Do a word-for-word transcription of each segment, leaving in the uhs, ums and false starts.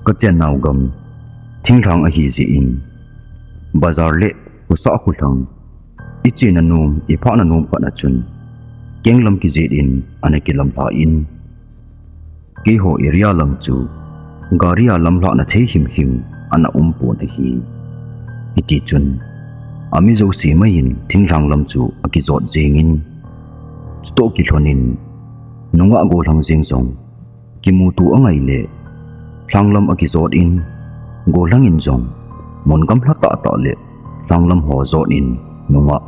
Ka chennau gam thinglhang ahi jeh in, bazar le khosah kholhang i chena nom, i phahna nom khat a chun kenglam kijet in ana kilamlha in, keiho area lam chu gari a lamlhahna thei himhim ana um pon ahi. Hiti chun ami jouse mai in thinglhang lam chu akijot jeng in, chutoh kilhon in nungah gollhang jeng jong kimuto angai le, lhanglam akijot in, gollhang in jong mun gamla tahtah le lhanglam ho jot in nungah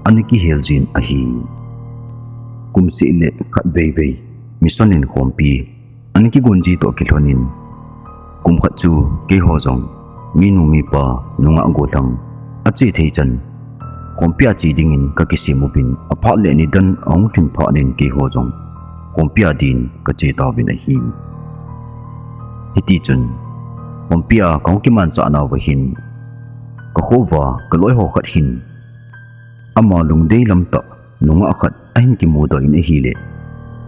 ana kihel jin ahi. Kum seh le khatveivei mission in khompi ana kigon ji toh kilhon in, kum khat chu keiho jong minu mipa nungah gollhang ache thei chan khompi a che dingin kakisem uvin, aphat le nidan ahung lhin phat in keiho jong khompi a din kache tauvin ahi. Hiti chun khompi a kahung kimanchah nauva hin, kakho uva kaloi ho khat hin ama lungdei lamtah nungah khat ahin kimudoh in ahile,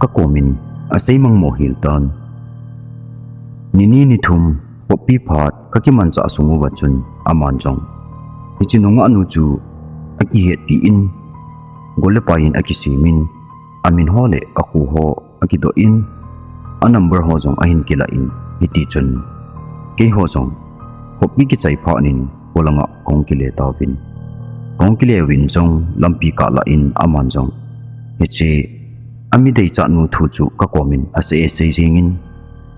kakom in asei mangmo hel tan. Nini nithum khoppi phat kakimanchah sung uva chun aman jong hiche nungah nu chu akihetpi in, gol le pai in akisem in, amin ho le akho ho akidoh in, a number ho jong ahin kilah in, hiti chun keiho jong khoppi kichai phat in kholanga kahung kile tauvin. Kahung kile uvin jong lampi kahlah in aman jong hiche ami deichat nu thu chu kakom in asei asei jeng in,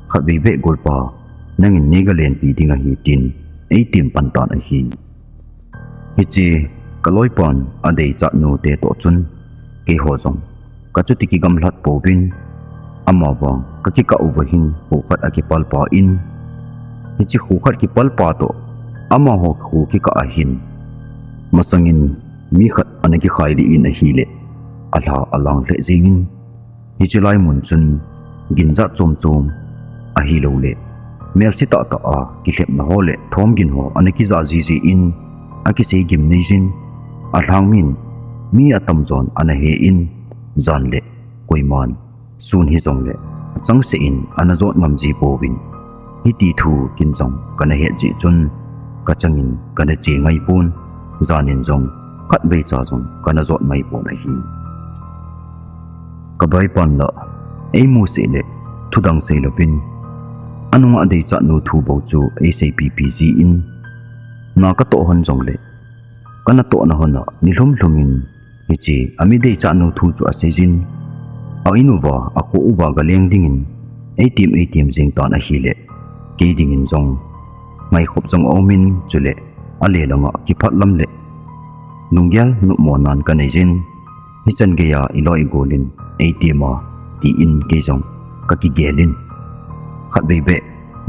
khatvei beh golpa, nangin neiga lenpi ding ahi tin eitem pan tan ahi. Hiche kaloipan adeichat nu te toh chun keiho jong kachuti kigamlhat pouvin, amavang kakikah uva hin kho khat akipalpa in, hiche kho khat kipalpa toh amaho kho kikah a hin masangin mi khat ana kikhailih in ahile, alha alang lheh jeng in, hiche lai mun chun ginjat chom chom ahilouleh melse tahtah a kilhepna ho le thomgin ho ana kija jiji in, akisei gimnei jin, alhang min mi atamjon ana he in, jan le koiman sun hijongle achangseh in ana jot ngam ji pouvin, hiti thu ken jong kana het jeh chun kachangin kana che ngai pon, jan in jong khatvei cha jong kana jot ngai pon ahi. Kabaipan la eimuseh le thudang seilouvin, anungah deichat nu thu bou chu eiseipipi jin, na katoh hon jongle kana tohna hon a nilhum lhum in hiche ami deichat nu thu chu asei jin, a in uva akho uva galeng dingin eitem eitem jeng tan ahile, kei dingin jong ngaikhop jong aumin, chule ale langa kiphat lam le lunggel nopmo nan kanei jin, hichan geiya iloi igol in eitem a, tin kei jong kakigel in, khatvei beh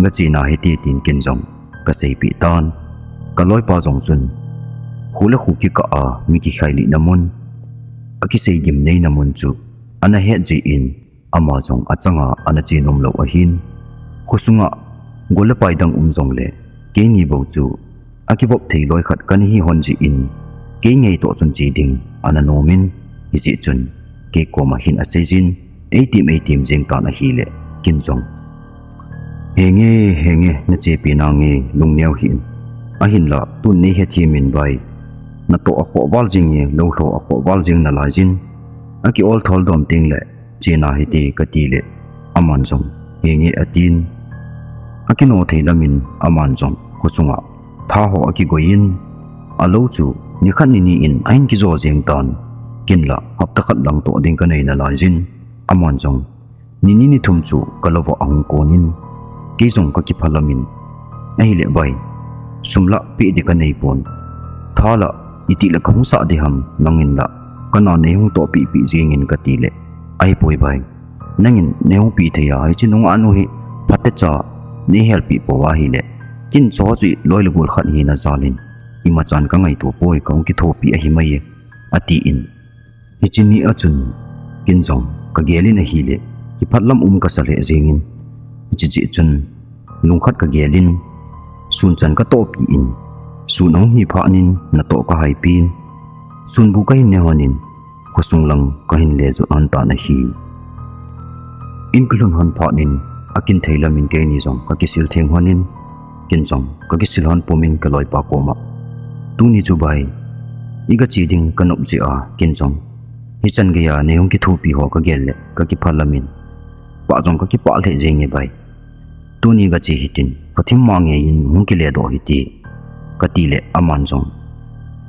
gachena hite tin ken jong kaseipeh tan. Kaloipa jong chun kho le kho kikah a mi kikhailihna mun, akisei gimneina mun chu ana het jeh in, ama jong achanga ana che nomlou ahin, khosunga gol le pai dang um jongle keini bou chu akivop thei loi khat kana hi hon jeh in, kei ngei toh chun che ding ana nomin, hijeh chun kei koma hin asei jin, eitem eitem jeng tan ahile, ken jong, henge, henge, nachepi nange, lungneo hih in, ahinla tun neihethem in bai, natoh akhoh val jing e, lou lho akhoh val jing nalai jin, akiol thol dom tengle chena hite katile, aman jong henge atin, akino thei lamin aman jong khosunga tha ho akigoi in, alou chu nikhat nini in ahin kijo jeng tan, ken la hapta khat lang toh ding kanei nalai jin, aman jong nini nithum chu kalouva ahung kon in, kei jong kakipha lamin, ahile bai, sum la peh ding kanei pon, tha la itih le kahung sah ding ham, nangin la kana neihung tohpeh peh jengin katile, ahipoi bai, nangin neihung peh thei a, hiche nungah nu hi phatecha neihelpeh pou ahile, ken chu hiche loi le gol khat hina jal in imachan kangaito poi, kahung kithopi ahi mai e, atin. Hiche ni a chun ken jong kagel in ahile, kiphat lam um kasa lheh jengin, hiche jeh chun lungkhat kagel in, sun chan katohpi in, sun ahung hi phat in natoh kahaipin, sunbu kahin ne hon in, khosung lang kahin le jot hon tan ahi. In kalhun hon phat in, akin thei lamin keini jong kakisil theng honin, ken jong kakisil hon pumin kaloipa koma, "Tuni chu bai, iga che ding kanop jeh a, ken jong hichan geiya neihung kithopi ho kagel le kakipah lamin, pah jong kakipah lheh jenge bai. Tuni gache hitin, khothim ma ngeiyin hung kile doh hite," kati le aman jong,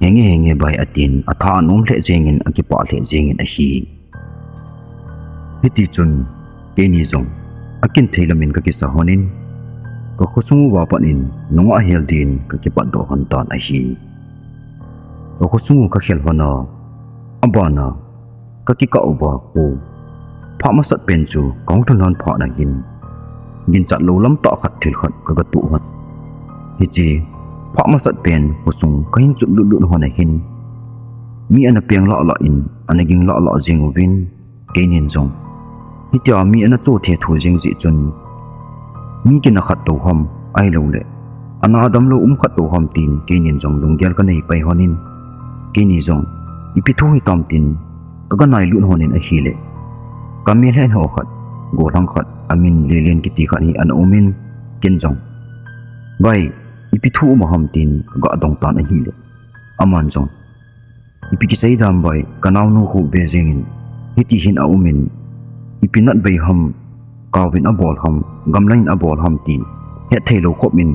"Henge, henge bai," atin, atha anom lheh jengin, akipah lheh jengin ahi. Hiti chun keini jong akin thei lamin kakisa honin, kakhosung uva pat in nungah hel din kakipat doh hon tan ahi. Kakhosung u kakhel hon a, abana kakikah uva kho, phat masat pen chu kahung lhun hon phat nahin, ginchat lou lam tah khat thil khat kaga toh hon. Hiche phat masat pen khosung kahin chot lut lut hon ahin, mi ana peng lah lah in, ana ging lah lah jeng uvin, keinin jong hitia mi ana cho thethu jeng jeh chun, mi kina khat tou ham ahilouleh ana damlou um khat tou ham tin keinin jong lunggel kanei pai honin, keini jong ipi thu hitam tin kaga nailut honin ahile, kamel hen ho khat, golhang khat, amin Lelen kiti khat hi ana umin, ken jong, "Bai, ipi thu um ham?" tin kaga dong tan ahile, aman jong, "Ipi kisei dam bai, kanaonu khu ve jengin, hiti hin aumin, ipi natvei ham, kauvin abol ham, gamlangin abol ham ti hethei lou khopin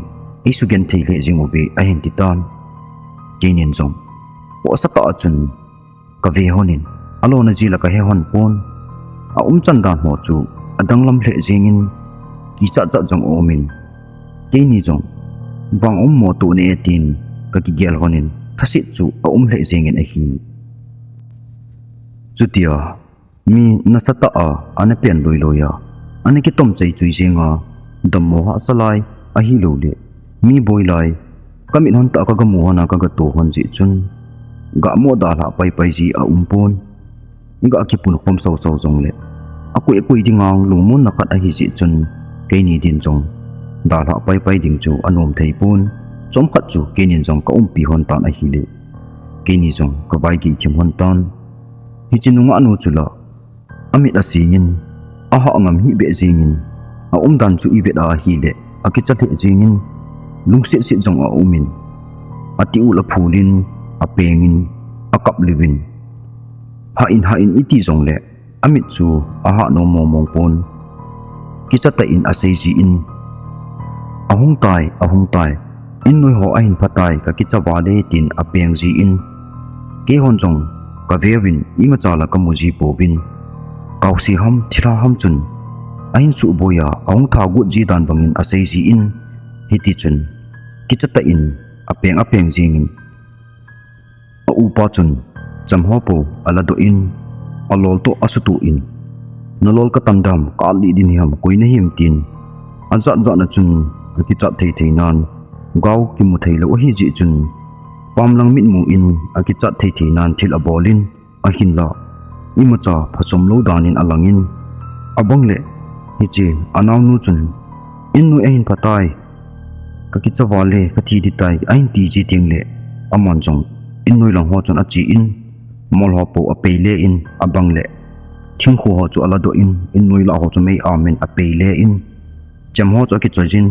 eisugenthei lheh jeng uve," ahin titan. Keinin jong khohsa tah a chun kave honin, alona jeh la kahe hon pon. Aumchan dan ho chu adanglam lheh jengin, kichat chat jong aumin, keini jong vang um mo tuni e tin kakigel honin, thaset chu aum lheh jengin ahi. Chutia mi nasatah a ana peng loi loi a, ana kitom chei chui jenga, dammo hahsa lai ahilouleh mi boi lai, kamit hon tah a kaga mu hon a kaga to hon jeh chun, gamo dalhah pai pai ji aum pon. Iga kipun khom sau sau jongle, akoi akoi dinga lungmonna khat ahi jeh chun, keini din jong dalhah pai pai ding chu anom thei pon. Chomkhat chu keinin jong kaumpi hon tan ahile, keini jong kavai gei thim hon tan. Hiche nungah nu chu la, amit asingin, ahah ngam hih beh jengin, aumdan chu ivet a ahile, akicha lheh jengin, lungset set jong aumin, ati ul aphulin, apengin, akap liuvin, "Hah in, hah in," iti jongle, amit chu ahah nom mong mong pon. Kichatah in asei jin, "Ahung tai, ahung tai. Innoi ho ahin phatai, kakicha vale," tin apeng jin, keihon jong kaveuvin, imacha la kamu ji pouvin. Kaose ham, thilha ham chun ahin suhboi a, ahung tha got ji dan bangin asei jin, hiti chun kichatah in apeng apeng jengin, aupa chun chemho pou aladoh in, alol toh asutoh in, "Nalol katan dam, ka-at lih ding ham, koi nahim?" tin ajat jat na chun akichat thei thei nan, gao kimu thei lou ahi jeh chun, pamlang mitmu in akichat thei thei nan thil abolin, ahinla imacha phasom lou danin alangin, abang le hiche anaonu chun, "Innoi ahin phatai, kakicha vale, kathi ding tai," ahin ti ji teng le, aman jong innoi lang ho chun achen, mol ho pou apei le in, abang le thingkho ho chu aladoh in, innoi lah ho chu mei amin apei le in, chemho chu akichoi jin,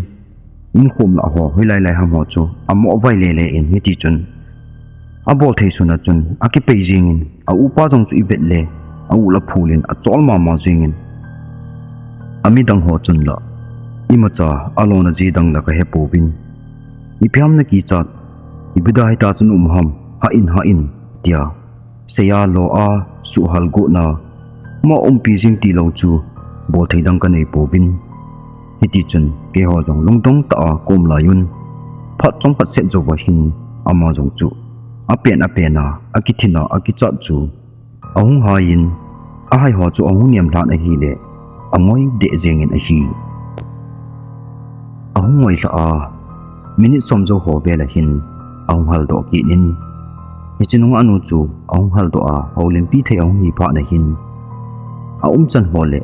inkhom lah ho, hoilai lai ham ho chu amo vai le le in, hiti chun abol thei suna chun akipei jingin, aupa jong chu ivet le, a-ul aphulin achol mama jingin, amidang ho chun la imacha alona ji dang la kahe pouvin, "Ipi ham nakichat, ipi dia hitia chu na um ham, hah in, hah in," tia seiya loa suhhal gotna, mo umpi jing tilou chu bol thei dang kanei pouvin. Hiti chun keiho jong lungdong tah a kaum laiyun, phat chomkhat seh jouva hin ama jong chu apen apen a, akithin a, akichat chu ahung haiyin, ahai ho chu ahung niam lhan ahile, angoi deh jengin ahi. Ahung ngoi lha a, minute som jou ho vel a hin ahung haldoh kit in, hiche nungah nu chu ahung haldoh a, houlimpi thei ahung hi phat na hin, aumchan ho le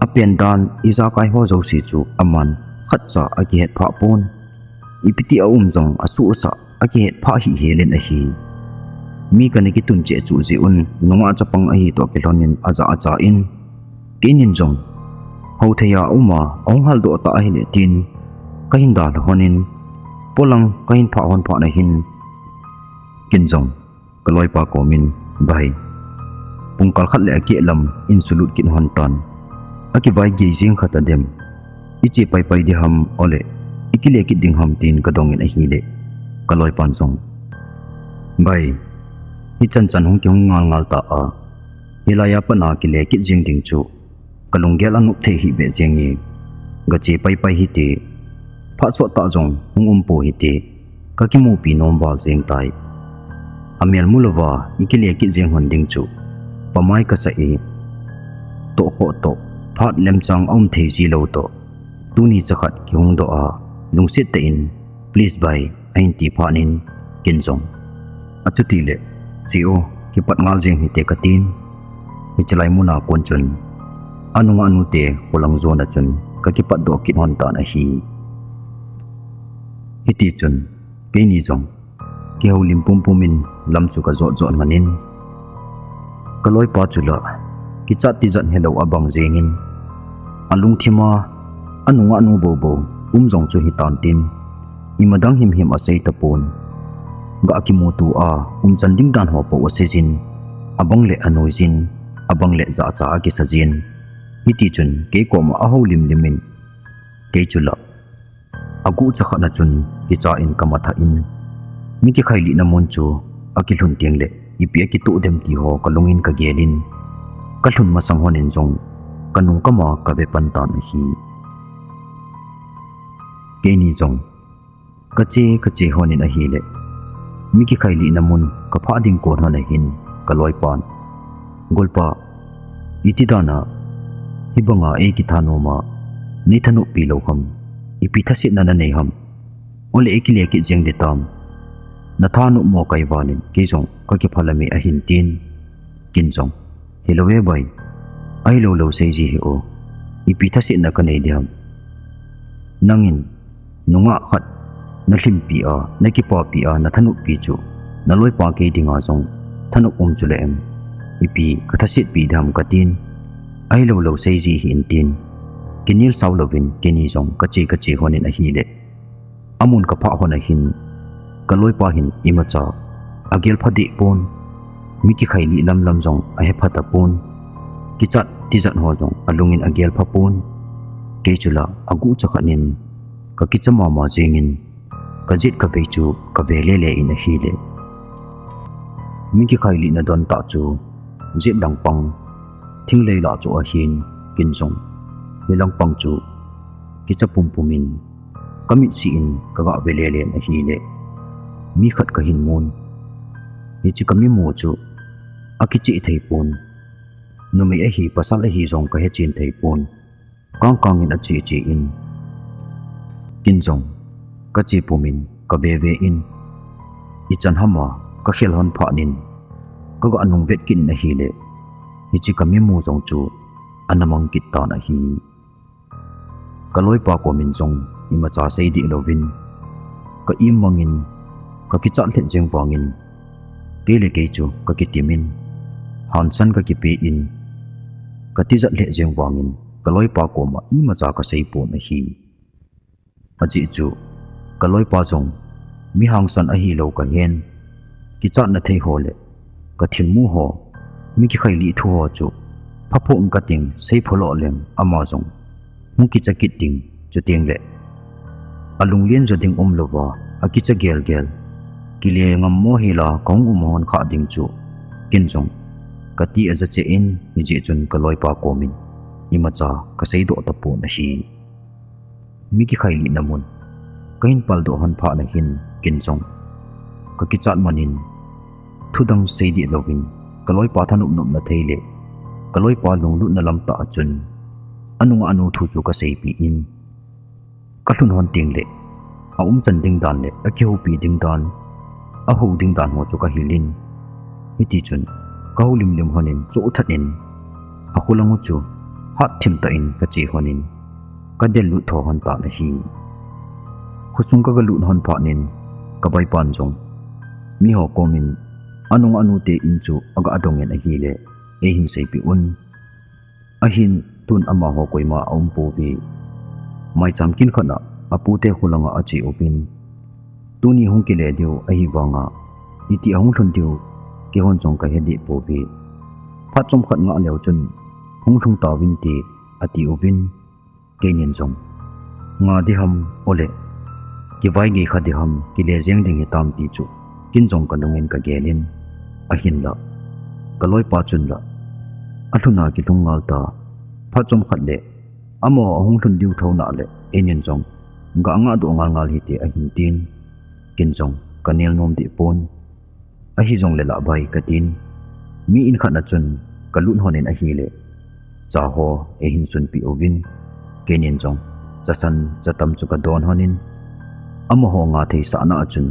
apen dan, ijakai ho jouse chu aman khatcha akihet phah pon. Ipi ti aum jong asuhsah, akihet phah hih hel in ahi. Mi kana kitun cheh chu jeh un, nungah chapang ahi toh kilhonin aja acha in, keinin jong Houthei a um a, ahung haldoh ta ahile tin, kahin dalha hon in, polang kahin phah hon phat na hin, ken jong kaloipa kom in, "Bai, pungkal khat le akeh lam in sulut kit hon tan, akivai gei jeng khat adem, iche paipai ding ham, ole ikile kit ding ham?" tin kadong in ahile, kaloipan jong, "Bai, hichan chan hung kihung ngal ngal ta a, hilai a pat a kile kit jeng ding chu kalunggel anop thei hih beh jenge, gache paipai hite, phat sot tah jong hung um pou hite, kakimupi nom val jeng tai. Amel mu louva ikile kit jeng hon ding chu pamai kasa e, tohkhoh toh, phat lemchang aum thei ji lou toh, tuni chakhat kihung doh a, lungset tah in, please bai," ahin ti phat in, ken jong, "Achuti le, che o, kipat ngal jeng hite," katin, hiche lai mun a kon chun anungah nute kholang jon a chun kakipat doh kit hon tan ahi. Hiti chun keini jong kihoulim pumpum in lam chu kajot jot man in, kaloipa chu la kichat tijat helou abang jeng in, alungthim a anungah nu bou bou um jong chu hitan tin, imadang himhim asei tapon, ga kimuto a umchan ding dan ho pou asei jin, abang le anoi jin, abang le jahcha akisa jin. Hiti chun kei koma ahoulim lim in, kei chu la aguh chakhat na chun kicha in kamatha in, mi kikhailih na mun chu akilhun teng le ipi akitoh dem ti ho kalung in kagel in, kalhun masang hon in jong kanung kama kave pan tan ahi. Keini jong kache kache hon in ahile, mi kikhailih na mun kaphah ding kon hon ahin, kaloipan, "Golpa, iti dan a hibanga eikitha nom a, nei thanoppi lou ham? Ipi thasetna nanei ham? Ole ikile kit jeng ding tam? Nathanop mo kaival in, kei jong kakiphalam e," ahin tin, ken jong, "Hilou e bai, ahilou lou sei ji hih o, ipi thasetna kanei ding ham? Nangin nungah khat nalhimpi a, nakipapi a, nathanoppi chu naloipa kei dinga jong thanop um chu le em? Ipi kathasetpi ding ham?" katin, "Ahilou lou sei ji hih in," tin, kinel sao louvin keini jong kache kache hon in ahile, amun kaphah hon ahin, kaloipa hin imacha agel pha deh pon, mi kikhailih lam lam jong ahe pha tapon, kichat tijat ho jong alung in agel pha pon. Kei chu la aguh chakhat in kakicha mama jeng in, kajet kavei chu kave lele in ahile, mi kikhailih na don tah chu jet lang pang thinglei lah chu ahin, ken jong hilang pang chu kicha pumpum in, kamit sih in kaga ve lele in ahile, mi khat kahin mun. Hiche kamimu chu akicheh thei pon, numei ahi pasal ahi jong kahechen thei pon, kang kang in ache che in, ken jong kache pum in kave ve in, ichan ham a kakhel hon phat in, kaga nung vet kit in ahile, hiche kamimu jong chu ana mang kit tan ahi. Kaloipa kom in jong imacha sei deh louvin, ka im mang in, kakichat lheh jeng vangin, kei le kei chu kakitim in, hansan kakipe in, katijat lheh jeng vangin, kaloipa koma imacha kasei pon ahi. Ajeh chu kaloipa jong mi hangsan ahilou kahen, kichatna thei ho le kathilmu ho, mi kikhailih thu ho chu phaphoh in kating sei pholoh leng, ama jong hung kicha kit ding, chuteng le alunglen jo ding umlouva akicha gel gel, kile ngam mo hila kahung um hon kha ding chu ken jong kati aja cheh in, hijeh chun kaloipa komin imacha kaseidoh tapon ahi. Mi kikhailihna mun kahin paldoh hon phat nahin ken jong kakichat manin, thudang seidih louvin, kaloipa thanop nopna thei le kaloipa lunglutna lamtah a chun anunga anu thu chu kaseipeh in, kalhun hon tengle aumchan ding dan le akihoupi ding dan, ahou ding dan ho chu kahil in, hitichun kahoulim lim honin chohthat in, akholang u chu hatthim tah in kache honin, kadellut tho hon tan ahi. Khosung kagalut hon phatnin, kabaipan jong miho komin anunga anute in chu aga dongin ahile, eihin seipeh un. Ahin, tun amaho koima aum pouve. Maicham kin khat a apute kholanga ache uvin, tuni hung kile diu ahivanga iti ahung lhun diu keihon jong kahe deh pouve. Phat chomkhat ngah leu chun hung lhung tauvinte ati uvin, keinin jong nga diham ole kivaigei kha diham, kile jeng ding hitam ti chu kin jong kalungin kagelin, ahinla kaloipa chun la alhuna kilhung ngal ta. Phat chomkhat le amaho ahung lhun diu thouna le einin jong ga ngah doh ngal ngal hite ahin tin, kin jong kanel nom deh pon. Ahijongle lah bai katin, mi in khat a chun kalut honin ahile, cha ho eihin sunpeh uvin, keinin jong chasan chatam chu kadon honin, amaho nga thei sahna a chun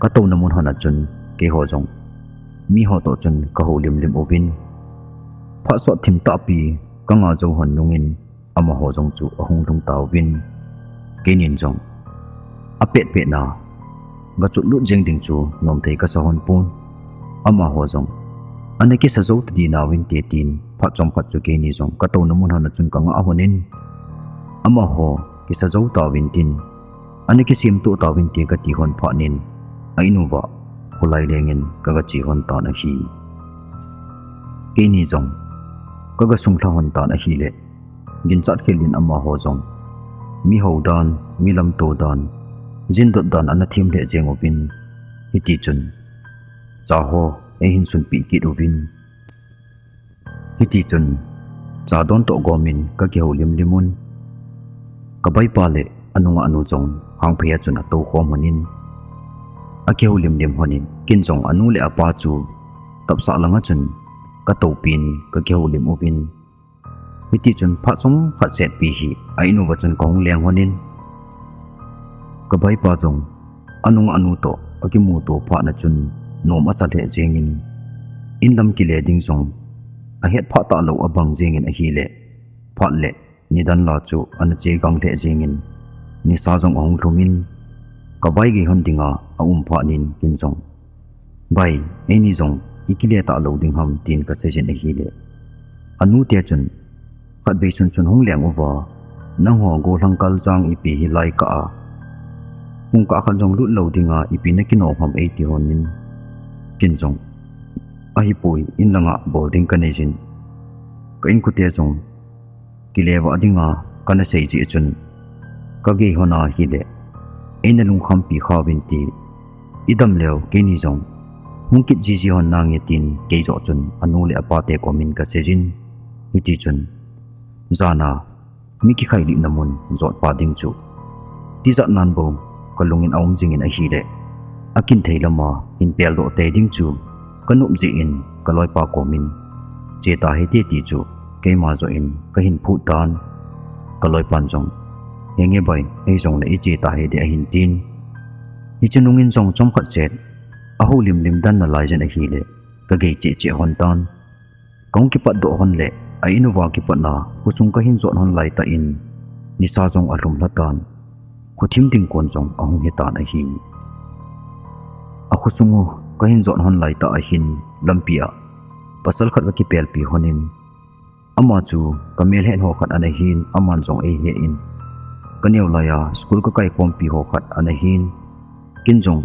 katouna mun hon a chun keiho jong miho toh chun kahoulim lim uvin, phat sot thim tahpi kanga jou hon nungin amaho jong chu ahung lhung tauvin, keinin jong apetpetna gachot lut jeng ding chu nomthei kasa hon pon. Amaho jong ana kisa jou tadi nauvinte tin, phat chomkhat chu keini jong katouna mun hon a chun kangah honin, amaho kisa jou tauvin tin, ana kisemtoh tauvinte kati hon phatnin, a in uva kholai lengin kagache hon tan ahi. Keini jong kaga sunglha hon tan ahile, ginchat khelin amaho jong mi hou dan, mi lamto dan, jindot dan ana them lheh jeng uvin, hitichun cha ho eihin sunpeh kit uvin, hitichun cha don toh gomin kakihoulim lim un, kabaipa le anungahnu jong hangphei a chun atoukhom honin, akihoulim lim honin, kin jong anu le apa chu tapsah langa chun katoupin kakihoulim uvin, hitichun phat chomkhat setpi hi a in uva chun kahung leng honin, kabaipa jong anungahnu toh akimuto phatna chun nom asa lheh jengin, inlam kile ding jong ahet phah talou abang jengin ahile, phat le nidan la chu ana che gang lheh jengin, nisa jong ahung lhumin, kavaigei hon dinga aum phatnin kin jong, bai, eini jong ikile talou ding ham tin kaseijin ahile, anute chun, khatvei sunsun hung leng uva, nangho golhang kaljang ipi hilai kah a pungkah khat jong lut lou dinga ipi nakinom ham eiti honin, kin jong, ahipoi, in langa bol ding kaneijin, ka inkote jong kile vah dinga kana sei jeh chun, kagei hon ahile, eina lungkhampi khauvinte, idam leu keini jong hung kit jiji hon nange tin keijoh chun anu le apate komin kaseijin, hitichun jana mi kikhailihna mun jotpa ding chu tijat nan bou kalungin aum jingin ahile, akinthei lama hin peldoh tei ding chu kanop jeh in kaloipa komin, che tahite ti chu keima joh in kahin phut tan. Kaloipan jong, henge bai, eijongle iche tahite ahin tin, hiche nungin jong chomkhat set ahoulim lim dan nalai jin ahile, kagei cheh cheh hon tan. Kahung kipatdoh hon le a in uva kipatna khosung kahin jot hon laitah in, nisa jong alhum lhatan, khothim ding kon jong ahung hitan ahi. Akhosung u kahin jot hon laitah ahin, lampi a pasal khat kakipelpi honin, ama chu kamel het ho khat ana hin, aman jong eihe in, kaneo laiya school kakaikhompi ho khat ana hin, kin jong,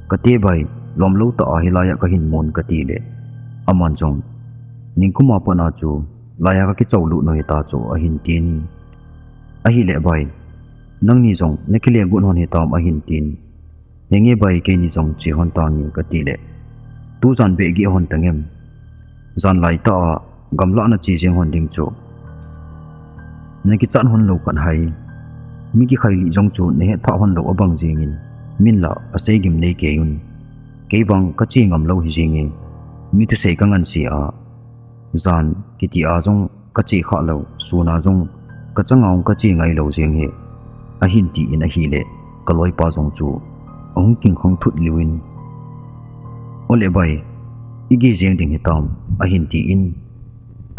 kate bai, lomlou tah a hilaiya kahin mun katile, aman jong, ningkuma patna chu laiya kakichou lut u hita chu ahin tin, ahile bai, nangni jong nakile got hon hitam ahin tin, henge bai, keini jong che hon tange katile, tujan beh geh hon tangem, jan laitah a gamlah a nache jeng hon ding chu nakichat hon lou khat hai, mi kikhailih jong chu nahet phah hon lou abang jengin, min la asei gimnei kei un, keivang kache ngam lou hi jenge, mi thusei kangansea, jan kiti a jong kache khah lou, sun a jong kachanga jong kache ngai lou jeng hi, ahin tin ahile, kaloipa jong chu ahung kingkhang thut liu in, ole bai, igei jeng ding hitam, ahin tin,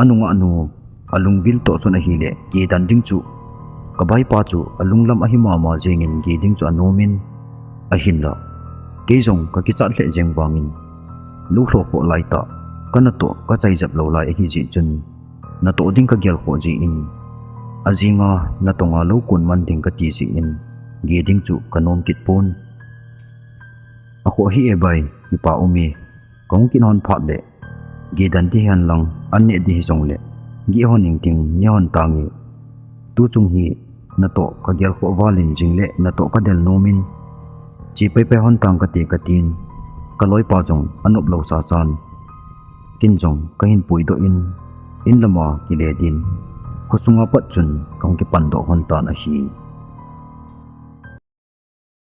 anungahnu alungvil toh chun ahile, gei dan ding chu kabaipa chu alunglam ahi mama jengin gei ding chu anomin, ahinla, kei jong kakichat lheh jeng vangin, lou lho khoh laitah, kanatoh kachaijep lou lai ahi jeh chun, natoh ding kagel khoh jeh in, ajinga natonga lou kon man ding kati jeh in, ge ding chu kanom kit pon. Akhoh hih e bai, kipa um e, kahung kit hon phat leh, ge den ding hihen lang, an neh ding hijongleh, geh hon ing ting neh hon tange. Tuchung hi, natoh kagel khoh val in jing leh natoh kadel nom in, che paipai hon tang kate katin, kaloipa jong anop lou sasan, ken jong kahin puidoh in, in lama kile din, khosunga pat chun kahung kipandoh hon tan ahi.